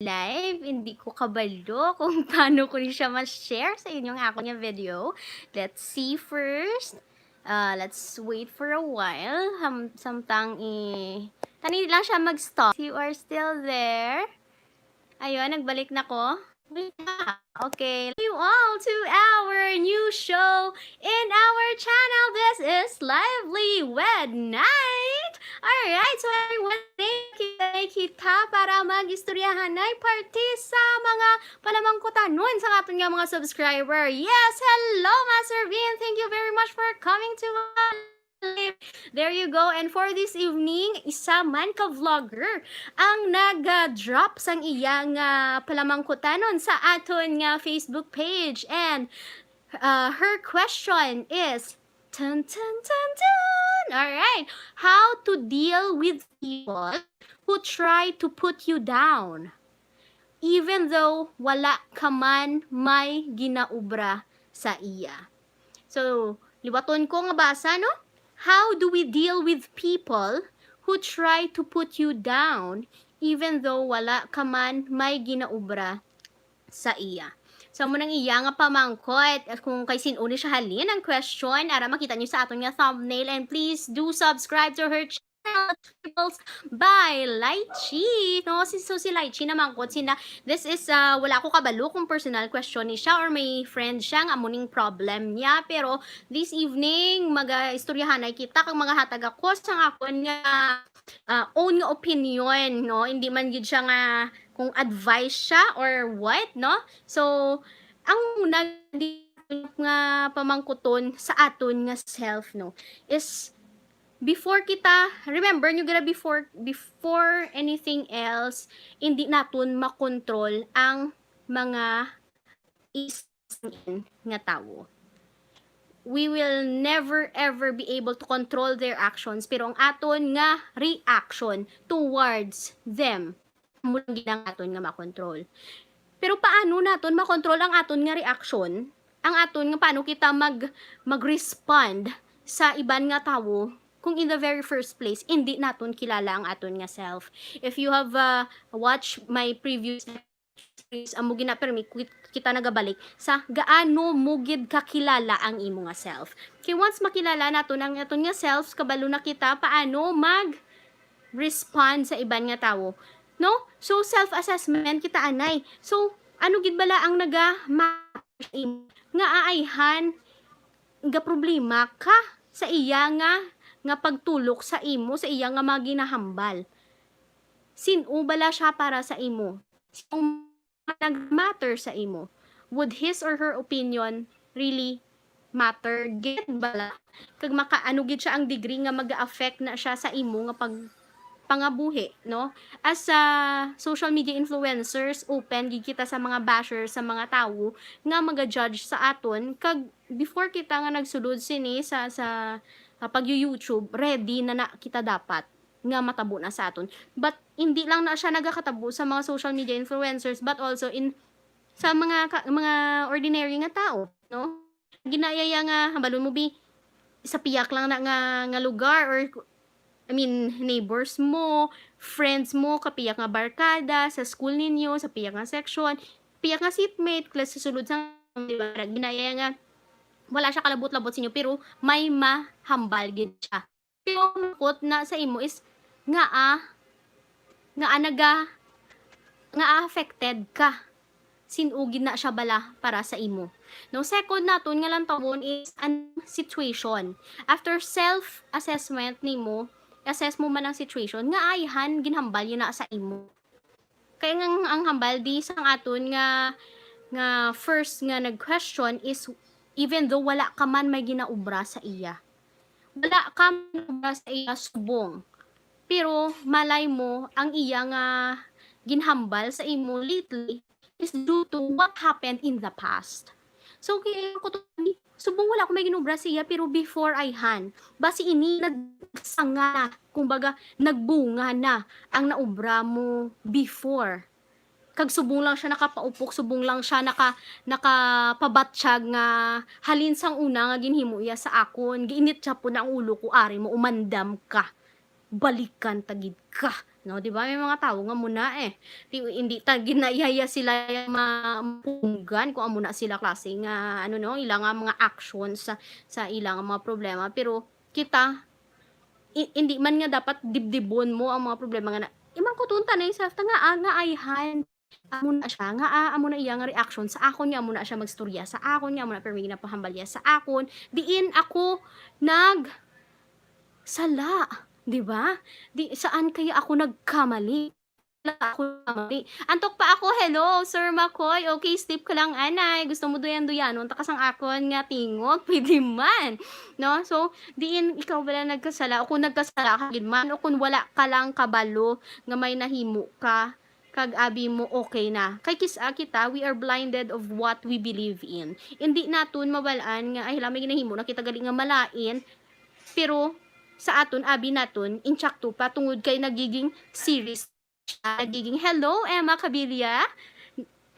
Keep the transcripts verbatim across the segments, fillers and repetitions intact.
live. Hindi ko kabalo kung paano ko ni siya ma-share sa inyo ang akon nga video. Let's see first. Uh, let's wait for a while. Ham-, samtang i-, tani lang siya mag-stop. You are still there. Ayun, nagbalik na ko. Wait na. Okay. You all to our new show in our channel. This is Lively Wed Night. Alright, so everyone, thank you, thank you ta para mag-istoryahanay parte sa mga palamangkutanon sa aton nga mga subscriber. Yes, hello, Master Bean. Thank you very much for coming to our live. There you go. And for this evening, isa man ka vlogger ang nag-drop sang iya nga palamangkutanon sa aton nga Facebook page. And uh, her question is, tun, tun, tun, tun. All right. How to deal with people who try to put you down, even though wala ka man may ginaubra sa iya? So, liwaton ko nga basa, no? How do we deal with people who try to put you down, even though wala ka man may ginaubra sa iya? So, amo nang iya nga pamangkot. Kung kay sin-o ni siya halin ang question, ara makita niyo sa aton nga thumbnail. And please do subscribe to her channel, Tribbles by Lychee. No? Si, so, si Lychee namangkot sina, this is, uh, wala ko kabalo kung personal question ni siya or may friend siya nga amo ning problem niya. Pero this evening, mag-istoryahanay kita kag magahatag ako sang akon nga, uh, own nga opinion, no? Hindi man gid siya nga kung advice siya or what, no? So, ang una, di nga pamangkuton sa aton nga self, no, is before kita, remember nyo gira, before, before anything else, hindi naton makontrol ang mga is nga tawo. We will never ever be able to control their actions, pero ang aton nga reaction towards them, amo lang gid ang aton nga makontrol. Pero paano naton makontrol ang aton nga reaction? Ang aton nga paano kita mag, mag-respond sa iban nga tawo kung in the very first place, hindi naton kilala ang aton nga self. If you have, uh, watched my previous series, amo gina, permi kit-, kita nagabalik sa gaano mo gid kakilala ang imo nga self. Kay once makilala naton ang aton nga self, kabalo na kita paano mag-respond sa iban nga tawo, no? So, self-assessment kita anay. So, ano gid bala ang naga-matter sa imo nga aayhan gaproblema ka sa iya nga, nga pagtulok sa imo, sa iya nga mga ginahambal? Sin-o bala siya para sa imo? Sin-o nag-matter sa imo? Would his or her opinion really matter gid bala? Kag maka-, ano gid siya ang degree nga mag-affect na siya sa imo nga pag-, pangabuhi, no? As, ah, social media influencers, open gid kita sa mga bashers, sa mga tawo nga maga-judge sa aton. Kag before kita nga nagsulod sini sa, sa, ah, pag-YouTube, ready na na kita dapat nga matabo na sa aton. But hindi lang na siya nagakatabo sa mga social media influencers, but also in, sa mga ka-, mga ordinary nga tao, no? Ginayaya nga, hambalon mo, bi, sa pihak lang na nga, nga lugar, or, I mean, neighbors mo, friends mo, kapihak nga barkada, sa school ninyo, sa pihak nga section, pihak nga seatmate, class sa sulod sa, di ba? Ginayaya nga, wala siya kalabot-labot sa inyo, pero may mahambal gid siya. Pero ang mangkot na sa imo is, ngaa, ngaa naga-, ngaa affected ka? Sin-o gid na siya bala para sa imo? No, second naton nga lantawon is an situation. After self-assessment nimo, assess mo man ang situation, ngaa ayhan ginhambal yun na sa imo. Kaya nga ang, ang hambal di sang aton nga, nga first nga nag-question is, even though wala ka man may ginaubra sa iya. Wala ka man obra sa iya subong. Pero malay mo, ang iya nga ginhambal sa imo lately is due to what happened in the past. So, kaya ko to, subong wala ko may ginobra sa iya, pero before ayhan, basi ini nagsanga na, kumbaga, nagbunga na ang naobra mo before. Kag subong lang siya nakapaupok, subong lang siya naka-, nakapabatsyag nga, halin sang una nga ginhimo iya sa akon, giinit siya po na ang ulo ko, ari mo, umandam ka. Balikan ta gid ka. No, di ba? May mga tawo nga muna eh. Di, hindi ta ginayaya sila yung mapunggan kung amo na sila klase nga, ano, no, ila nga mga actions sa, sa ila nga mga problema. Pero kita, i-, hindi man nga dapat dibdibon mo ang mga problema nga na, imang kutunta na yung self ta nga, ah, nga ayhan. Amo na siya, nga, ah, amo na iya nga reaction sa akon, nga amo na siya magstorya sa akon, nga amo na permi ginapahambal niya sa akon. Diin ako nag sala, di ba? Di, saan kaya ako nagkamali? Wala ako nagkamali. Antok pa ako, hello, Sir Makoy. Okay, sleep ka lang, anay. Gusto mo duyan-duyanon ta ka sang akon nga tingog? Pwede man. No? So, diin ikaw bala nagkasala, o kung nagkasala ka gid man, o kung wala ka lang kabalo nga may nahimo ka, kag abi mo okay na. Kay kis-, ah, kita, we are blinded of what we believe in. Hindi naton mabal-an nga, ay, hala, may ginahimo na kita gali nga malain, pero sa aton, abi naton, insakto pa, tungod kay nagiging serious siya, nagiging, "Hello, Emma Cabilia?"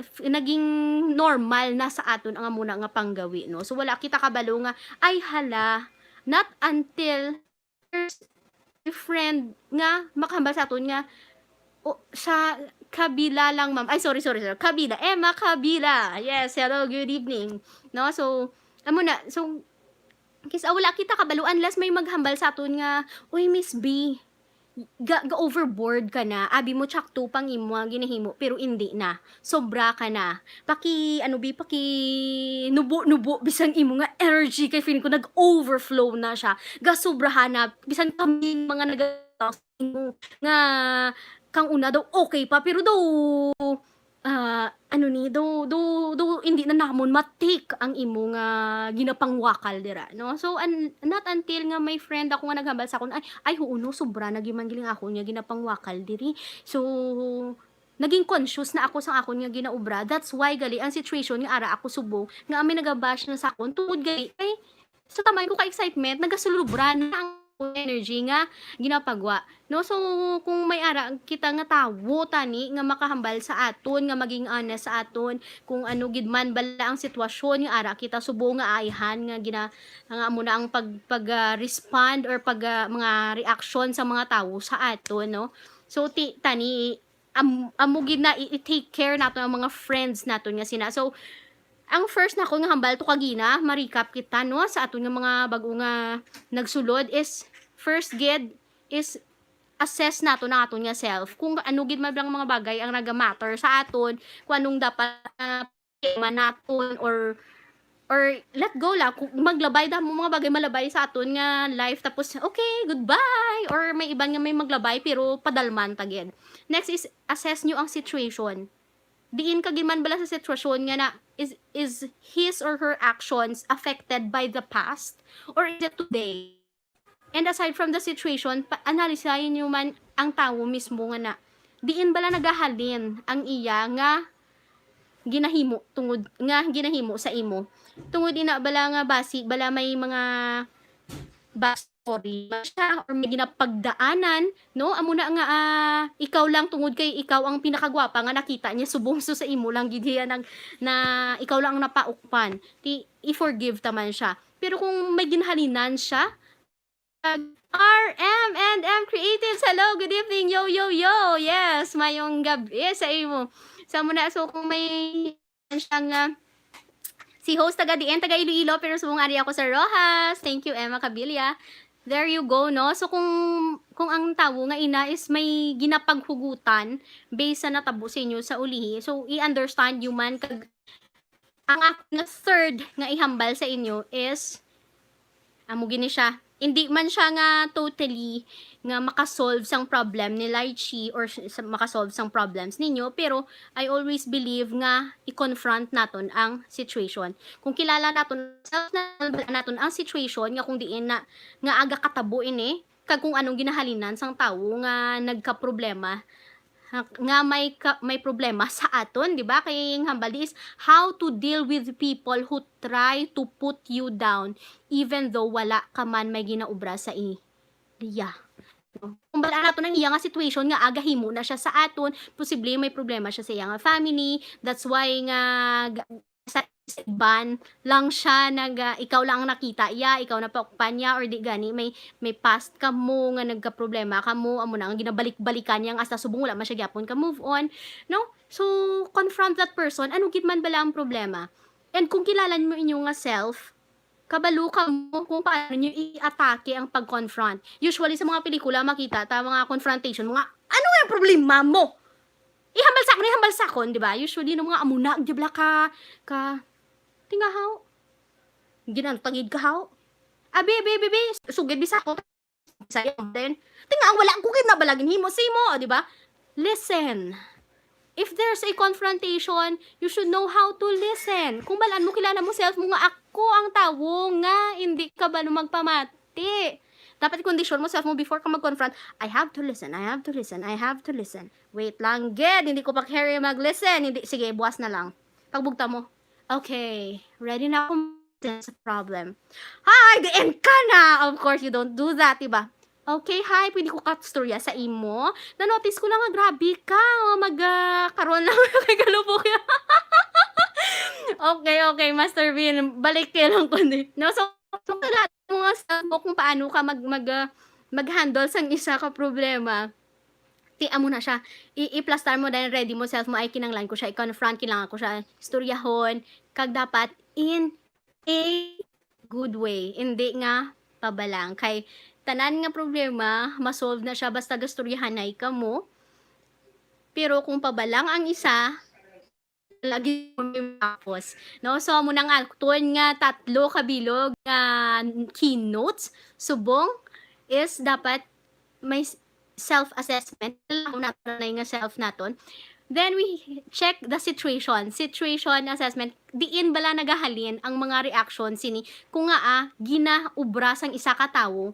F-, naging normal na sa aton ang amo na nga panggawi, no? So, wala kita kabalo nga, "Ay, hala," not until first friend nga makahambal sa aton nga, o, sa Kabila lang, ma'am. Ay, sorry, sorry, sorry. Kabila. Emma Kabila. Yes, hello, good evening. No? So, amo na. So, kis-, ah, wala kita kabalo unless may maghambal sa aton nga, "Uy, Miss B, ga, ga overboard ka na. Abi mo, tsakto pang imo ang ginahimo, pero hindi na. Sobra ka na. Paki, ano, bi, paki nubo-nubo bisan imo nga energy kay feeling ko nag-overflow na siya. Gasobrahan na. Bisan kami mga nag-, nga kang una daw okay pa, pero daw, ah, ano ni, daw, daw, daw hindi na namon ma-take ang imo nga ginapangwakal dira, no?" So, un-, not until nga may friend ako nga naghambal sa akon, "Ay, ay, huo, no, sobra na gyud man giling ako nga ginapangwakal diri." So, naging conscious na ako sa akon nga ginaobra. That's why gali ang situation nga ara ako subong nga may nagabash na sa akon tungod gali kay sa tamay ko ka excitement, nagasulubra na ang energy nga ginapagwa, no? So, kung may ara kita nga tawo tani nga makahambal sa aton, nga maging honest sa aton, kung ano gid man bala ang sitwasyon nga ara kita subong nga ayhan nga gina-, nga amo na ang pag, pag, ah, respond or pag, ah, mga reaction sa mga tawo sa aton, no? So, ti-, tani, am-, amo gid na i-, i-take care naton ang mga friends naton nga sina. So, ang first nako nga hambal to kagina, ma-recap kita, no, sa aton nga mga bag-o nga nagsulod is, first gid is assess naton ang aton nga self. Kung ano gid man bang mga bagay ang naga-matter sa aton, kung anong dapat nga tema naton or, or let go lang. Kung maglabay da mo mga bagay malabay sa aton nga life, tapos, "Okay, goodbye." Or may iban nga may maglabay, pero padalman ta gid. Next is, assess nyo ang situation. Diin ka gid man bala sa sitwasyon nga na, is, is his or her actions affected by the past? Or is it today? And aside from the situation, pa-, analisahin nyo man ang tawo mismo nga na, diin bala nagahalin ang iya nga ginahimo tungod, nga ginahimo sa imo? Tungod ina bala nga basi, bala may mga backstory ba siya or may ginapagdaanan, no? Amo na nga, ah, ikaw lang, tungod kay ikaw ang pinakagwapa nga nakita niya, subong so sa imo lang gid hiya nag-, na ikaw lang ang napaukpan. Ti, i-forgive ta man siya. Pero kung may ginhalinan siya, R M and M Creatives, hello, good evening, yo, yo, yo. Yes, mayong gabi sa imo. Sa muna, so kung may siya nga, si host taga diin, taga Iloilo, pero subong ari ako sa Roxas. Thank you, Emma Cabilia. There you go, no? So, kung, kung ang tawo nga ina is may ginapaghugutan based sa natabo sa inyo sa ulihi, so, i-understand nyo man kag ang ako nga third nga ihambal sa inyo is, amo gini siya. Hindi man siya nga totally nga makasolve sang problem ni Lychee or s-, sa, makasolve sang problems ninyo, pero I always believe nga i-confront naton ang situation. Kung kilala naton, self na, naton ang situation nga kung diin na nga aga katabo ini, kag kung anong ginahalinan sang tawo nga nagkaproblema, ha, nga may ka-, may problema sa aton, di ba? Kay ang hambal di is how to deal with people who try to put you down even though wala ka man may ginaobra sa iya. Kung bala nato nang iya nga situation nga aga himo na siya sa aton, posible may problema siya sa iya nga family. That's why nga ga-, sa ban lang siya, nag, ah, ikaw lang ang nakita iya, ikaw napaukpan niya, or di gani may, may past kamo nga nagkaproblema kamo, amo na nga ginabalik-balikan niya nga hasta subong wala man siya gyapon ka move on, no? So, confront that person. Ano gid man bala ang problema? And kung kilala mo inyo nga self, kabalo kamo kung paano niyo i-atake ang pag-confront. Usually, sa mga pelikula, makita ta mga confrontation, mga, "Ano nga ang problema mo? Ihambal sa akon, ihambal sa akon," di ba? Usually, no, mga amo na, di ba, ka, ka, tingahaw. Ginantangid ka, haw. Abi, abi, abi, abi, sugid, bisa ako. Sayo, then, tinga, ang wala ko gid na bala ginhimo sa imo, di ba? Listen. If there's a confrontation, you should know how to listen. Kung balaan mo, kilala mo self mo nga ako ang tawo nga hindi kabalo magpamati. Dapat i-condition mo self mo before ka mag-confront, "I have to listen, I have to listen, I have to listen." Wait lang, gid, hindi ko pa carry mag-listen. Hindi, sige, buwas na lang. Pagbugta mo, "Okay, ready na ako sa problem." Hi, the end ka na. Of course, you don't do that, diba? "Okay, hi, pwede ko kastorya sa imo? Na-notice ko lang nga grabe ka, oh, mag, ah, karon lang kay galubok." Okay, okay, Master Bean, balik kay lang kundi. No, so, so, kilala mo nga sa mo kung paano ka mag, mag, ah, mag-handle sang isa ka problema. Ti, amo na siya. I, i-plastar mo, then ready mo self mo, "Ay, kinanglan ko siya i-confront, kinanglan ko siya istoryahon." Kag dapat in a good way, hindi nga pabalang. Kay tanan nga problema, ma-solve na siya basta gastoryahanay kamo. Pero kung pabalang ang isa, lagi mo tapos, no? So, amo na nga, aton nga tatlo ka bilog nga keynotes, subong is dapat may s-, self-assessment. Alam naton na nga self naton. Then, we check the situation. Situation assessment, diin bala nagahalin ang mga reaction sini kung nga, ah, ginaubra sang isa ka tawo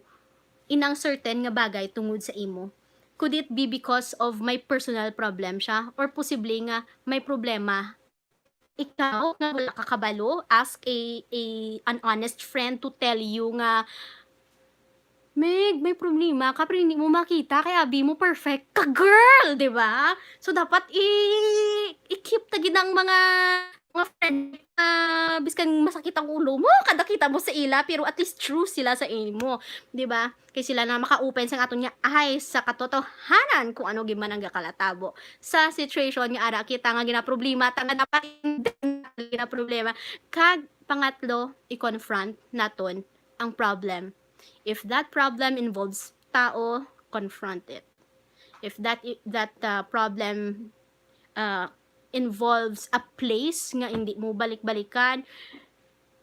inang certain nga bagay tungod sa imo? Could it be because of my personal problem siya? Or posible nga may problema ikaw nga wala ka kabalo? Ask a, a, an honest friend to tell you nga, "Meg, may problema ka, pero hindi mo makita, kay abi mo perfect ka, girl," di ba? So, dapat i-, i-keep ta gid ang mga, mga friend, ah, biskan masakit ang ulo mo, kada kita mo sa ila, pero at least true sila sa imo, di ba? Kay sila na maka-open sang aton nga eyes sa katotohanan kung ano gid man ang gakalatabo sa situation nga ara kita nga ginaproblema, ta nga dapat ginaproblema. Kag pangatlo, i-confront naton ang problem. If that problem involves tao, confront it. If that, that, uh, problem, uh, involves a place nga hindi mo balik-balikan,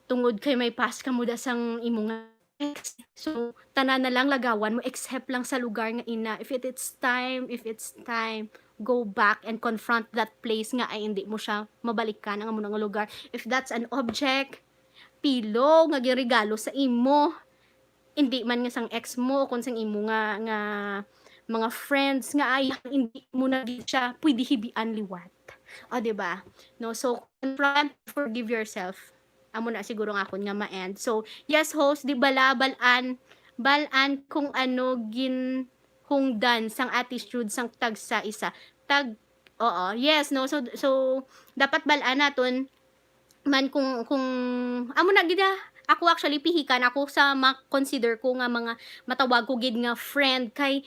tungod kay may past ka mo da sang imo nga ex. So, tanan na lang lagawan mo, except lang sa lugar nga ina. If it, it's time, if it's time, go back and confront that place nga ay hindi mo siya mabalikan ang amo na nga lugar. If that's an object, pillow nga ginregalo sa imo, hindi man nga sang ex mo o kung sang imo nga, nga mga friends nga ay hindi mo na gid siya pwede hibian liwat. O, di ba? No, so, confront, forgive yourself. Amo na siguro nga akon nga ma-end. So, yes, host, di bala, bal-an, bal-an kung ano ginhungdan sang attitude sang tagsa isa. Tag, oo, yes, no? So, so, dapat bal-an naton man kung, kung, amo na gid, ah, ako actually pihikan ako sa ma-consider ko nga mga matawag ko gid nga friend kay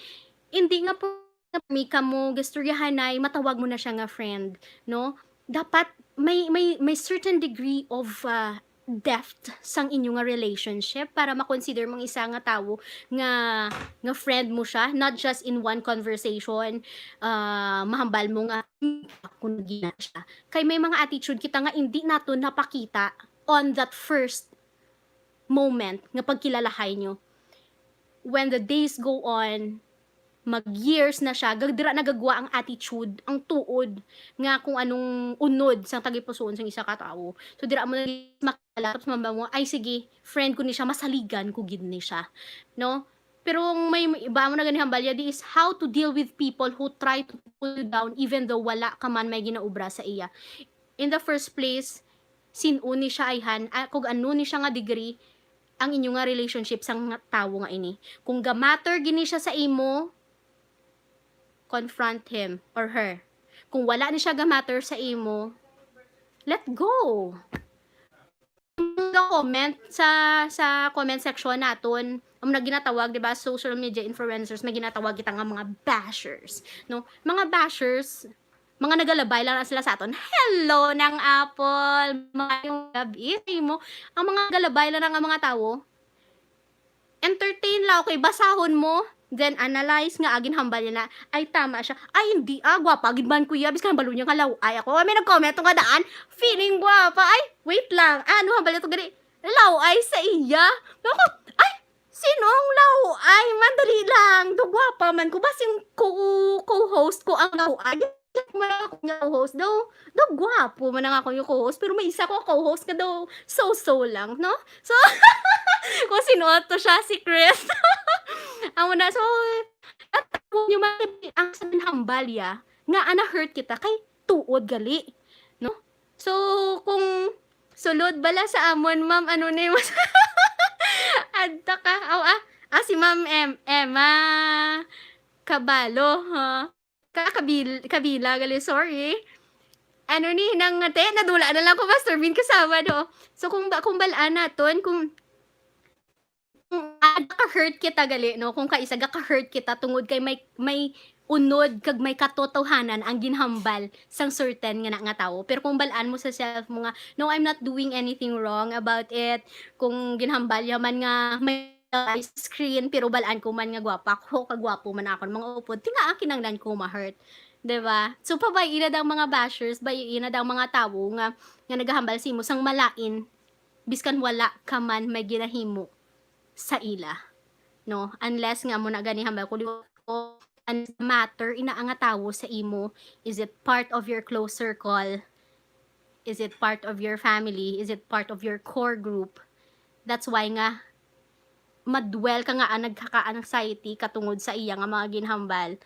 hindi nga po mi kamo gastoryahanay, matawag mo na siya nga friend, no? Dapat may, may, may certain degree of, ah, depth sang inyo nga relationship para ma-consider mo ang isa nga tawo nga, nga friend mo siya, not just in one conversation, ah, mahambal mo nga, "Hmm, ako na gina siya." Kay may mga attitude kita nga hindi nato napakita on that first moment nga pagkilalahay nyo. When the days go on, mag-years na siya, gag-, dira nagagwa ang attitude, ang tuod, nga kung anong unod sang tagipusoon sang isa ka tawo. So, dira mo na makilala, tapos mamba mo, "Ay, sige, friend ko ni siya, masaligan ko gid ni siya." No? Pero ang may, may iba mo na gani hambalya, di is how to deal with people who try to pull you down even though wala ka man may ginaobra sa iya. In the first place, sin-o ni siya ayhan, ah, kung ano ni siya nga degree, ang inyo nga relationship sang nga tawo nga ini. Kung ga-matter gini siya sa imo, confront him or her. Kung wala ni siya ga-matter sa imo, let go. ga-comment sa, sa comment section naton, ang mga ginatawag, di ba, social media influencers, may ginatawag kita nga mga bashers, no? Mga bashers, mga nagalabay lang na sila sa aton. Hello, Nang Apple! Maayong gabi sa imo. Ang mga nagalabay lang nga mga tawo, entertain lang, okay, basahon mo, then analyze nga, agin hambal niya na, "Ay, tama siya. Ay, hindi, ah, gwapa gid man, kuya, biskan hambalo niya nga law-ay ako." Ay, may nag-comment nga daan, "Feeling gwapa." Ay, wait lang. Ano hambal ito gani? Law-ay sa iya. Ako, ay, sino ang law-ay? Madali lang. Do gwapa man ko. Basing ko, co-host ko ang law-ay. Wala ako nga co-host. Daw, daw gwapo man ang ako yung co-host. Pero may isa ko co-host nga daw so-so lang, no? So, kung sino to siya, si Chris. Amo na, so, at kung yung mga ang sa hambal ya, nga ana hurt kita, kay tuod gali, no? So, kung sulod bala sa amon, ma'am, ano ni mas adta ka? Aw, ah, ah, si Ma'am Em, Emma Kabalo, ha? Ka-, kabil-, kabila gali, sorry. Ano ni, nang, te, nadula na lang ko, Master Bean, kasama, no? So, kung ba, kung balaan naton, kung, kung, ah, ka-hurt kita gali, no? Kung kaisa, ka-hurt kita tungod kay may, may unod kag may katotohanan ang ginhambal sang certain nga na, nga tawo. Pero kung balaan mo sa self mo nga, "No, I'm not doing anything wrong about it." Kung ginhambal ya man nga may sa screen, pero balaan ko man nga gwapa ko, kagwapo man akon mga upod, ti nga kinanglan ko ma-hurt, di ba? So, pabay-i na dang mga bashers, bay-i na dang mga tawo nga, nga nagahambal sa imo sang malain, biskan wala ka man may ginahimo sa ila, no? Unless nga mo na gani hambal ko, di ko, ang matter, ina nga tawo sa imo, is it part of your close circle? Is it part of your family? Is it part of your core group? That's why nga, madwell ka nga, ah, nagkaka-anxiety ka tungod sa iya nga mga ginhambal.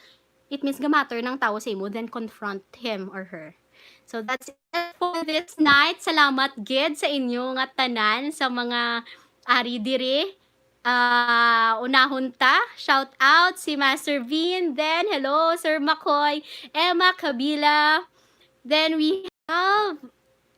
It means nga matter ng tawo sa imo, then confront him or her. So that's it for this night. Salamat gid sa inyo nga tanan, sa mga ari diri. Ah, unahon ta. Shout out si Master Bean. Then, hello, Sir Makoy, Emma Kabila. Then we have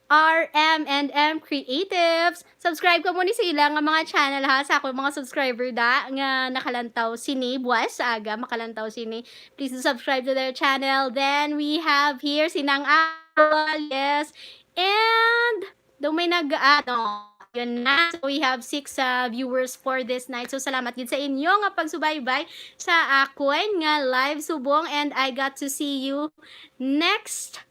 R M and M Creatives. Subscribe ka muna sa ila nga mga channel, ha, sa akong mga subscriber da nga nakalantaw sini buwas sa aga, makalantaw sini. Please do subscribe to their channel. Then we have here si Nang Apple, yes. And daw may nag-, ano, yun na. So we have six, uh, viewers for this night. So salamat gid sa inyo nga pagsubaybay sa akon nga live subong, and I got to see you next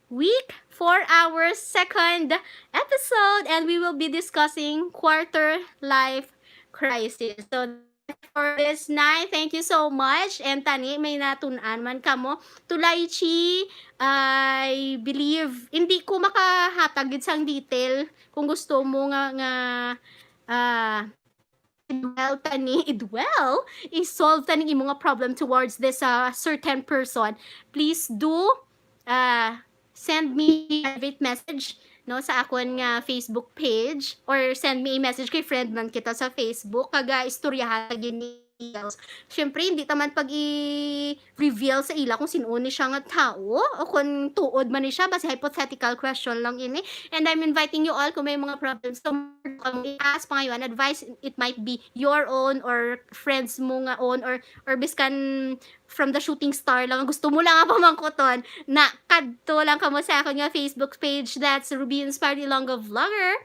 week for our second episode, and we will be discussing quarter life crisis. So for this night, thank you so much. And tani, may natun-an man kamo. Tulay Chi, I believe, hindi ko makahatag gid sang detail. Kung gusto mo nga, nga, ah, idwell tani, idwell, i-solve tani imo nga problem towards this, uh, certain person, please do, uh, send me private message, no, sa akon nga Facebook page, or send me a message kay friend man kita sa Facebook, kag, ah, istoryahan ta gid ni. Siyempre, hindi ta man pag i-reveal sa ila kung sin-o ni siya nga tawo o kung tuod man ni siya, basi hypothetical question lang ini. And I'm inviting you all, kung may mga problems, kung i-ask, pangayoan advice, it might be your own or friends mo nga own, or, or biskan from the shooting star lang, gusto mo lang nga pamangkuton, na kadto lang kamo sa akon nga Facebook page, that's Ruby Inspired Ilonggo Vlogger.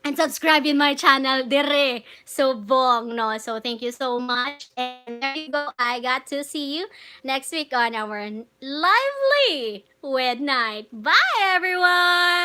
And subscribe in my channel dire. So, bong, no? So, thank you so much. And there you go. I got to see you next week on our Lively with Night. Bye, everyone!